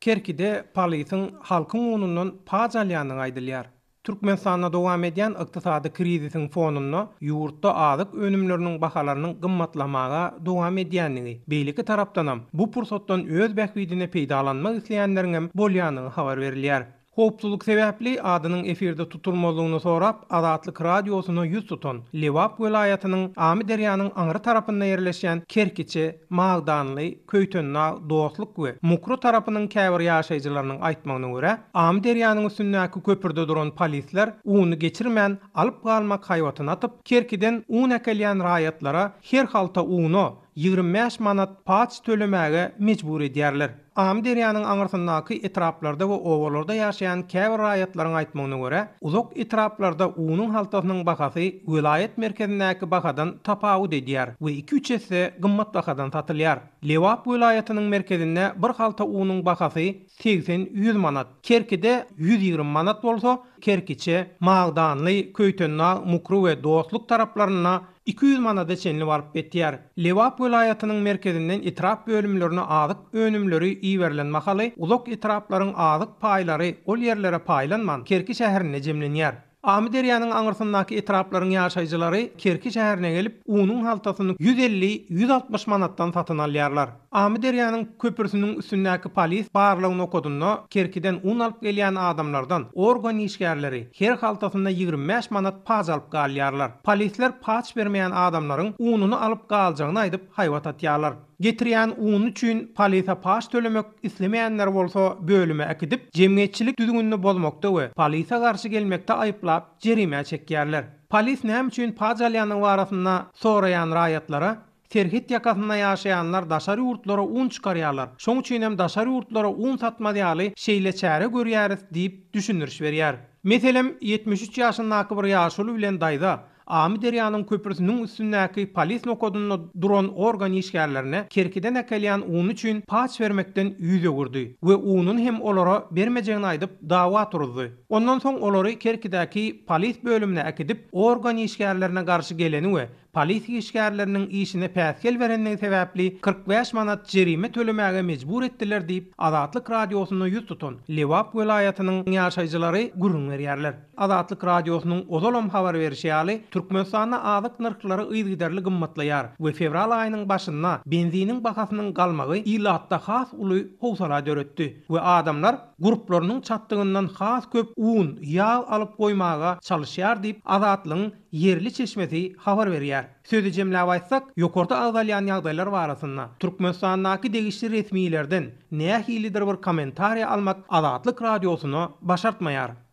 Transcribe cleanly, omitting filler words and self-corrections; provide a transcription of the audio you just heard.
Kerkide polisiň halkyň unundan paç alýandygy aýdylýar. Türkmenistanda dowam edýän ykdysady krizisiň fonunda ýurtda azyk önümleriniň bahalarynyň gymmatlamaga dowam edýändigi, beýleki tarapdanam, bu pursatdan öz bähbidine peýdalanmak isleýänleriňem bolýandygy habar berilýär. Howpsuzlyk sebäpli adynyň efirde tutulmazlygyny sorap, Azatlyk Radiosyna ýüz tutan Lebap welaýatynyň Amyderýanyň aňry tarapynda ýerleşýän Kerkiçe, Magdanly, Köýtendag, Dostluk we Mukry tarapynyň käbir ýaşaýjylarynyň aýtmagyna görä, Amyderýanyň üstündäki köprüde duran polisler uny geçirmän alyp galmak haýbatyny atyp, Kerkiden un äkelýän raýatlara her halta una 25 manat paç tölemäge mejbur edýärler. Amyderýanyň aňyrsyndaky etraplarda we obalarda ýaşaýan käbir raýatlaryň aýtmagyna görä, uzak etraplarda unuň haltasynyň bahasy welaýat merkezindäki bahadan tapawut edýär we iki-üç esse gymmat bahadan satylýar. Lebap welaýatynyň merkezinde bir halta unuň bahasy 80-100 manat, Kerkide 120 manat bolsa, Kerkiçe, Magdanly, Köýtendag, Mukry we Dostluk taraplarynda 200 manada çenli baryp ýetýär. Lebap welaýatynyň merkezinden etrap bölümlerine azyk önümleri iberilen mahaly uzak etraplaryň azyk paýlary ol ýerlere paýlanman, Kerki şäherinde jemlenýär. Amyderýanyň aňyrsyndaky etraplaryň ýaşaýjylary Kerki şäherine gelip, unuň haltasyny 150-160 manatdan satyn alýarlar. Amyderýanyň köprüsiniň üstündäki polis barlag nokadynda Kerkiden un alyp gelýän adamlardan organ işgärleri her haltasynda 25 manat paç alyp galýarlar. Polisler paç bermeýän adamlaryň ununy alyp galjagyny aýdyp haýbat atýarlar. Getirýän uny üçin polise paç tölemek islemeýänleri bolsa bölüme äkidip, jemgyýetçilik düzgünini bozmakda we polise garşy gelmekde aýyplap jerimä çekýärler. Polis näme üçin paç alýandygy barasynda soraýan raýatlara Serhet ýakasynda ýaşaýanlar daşary ýurtlara un çykarýarlar. Şoň üçinem daşary ýurtlara un satmaz ýaly şeýle çäre görýäris diýip düşündiriş berýär. Meselem, 73 ýaşyndaky bir ýaşuly bilen daýza Amyderýanyň köprüsiniň üstündäki polis nokadynda duran organ işgärlerine Kerkiden äkelýän uny üçin paç bermekden ýüz öwürdi we ununy hem olara bermejegini aýdyp dawa turuzdy. Ondan soň olary Kerkidäki polis bölümine äkidip, organ işgärlerine garşy geleni we polis işgärleriniň işine päsgel berenligi sebäpli 45 manat jerime tölemäge mejbur etdiler diýip, Azatlyk Radiosyna ýüz tutan Lebap welaýatynyň ýaşaýjylary gürrüň berýärler. Azatlyk Radiosynyň ozalam habar berşi ýaly, Türkmenistanda azyk nyrhlary yzygiderli gymmatlaýar we fewral aýynyň başynda benziniň bahasynyň galmagy ilatda has uly howsala döretdi we adamlar gurplarynyň çatdygyndan has köp un, ýag alyp goýmaga çalyşýar diýip, Azatlygyň ýerli çeşmesi habar berýär. Sözi jemläp aýtsak, ýokarda agzalýan ýagdaýlar barasynda Türkmenistandaky degişli resmilerden nähilidir bir kommentariýa almak Azatlyk Radiosyna başartmaýar.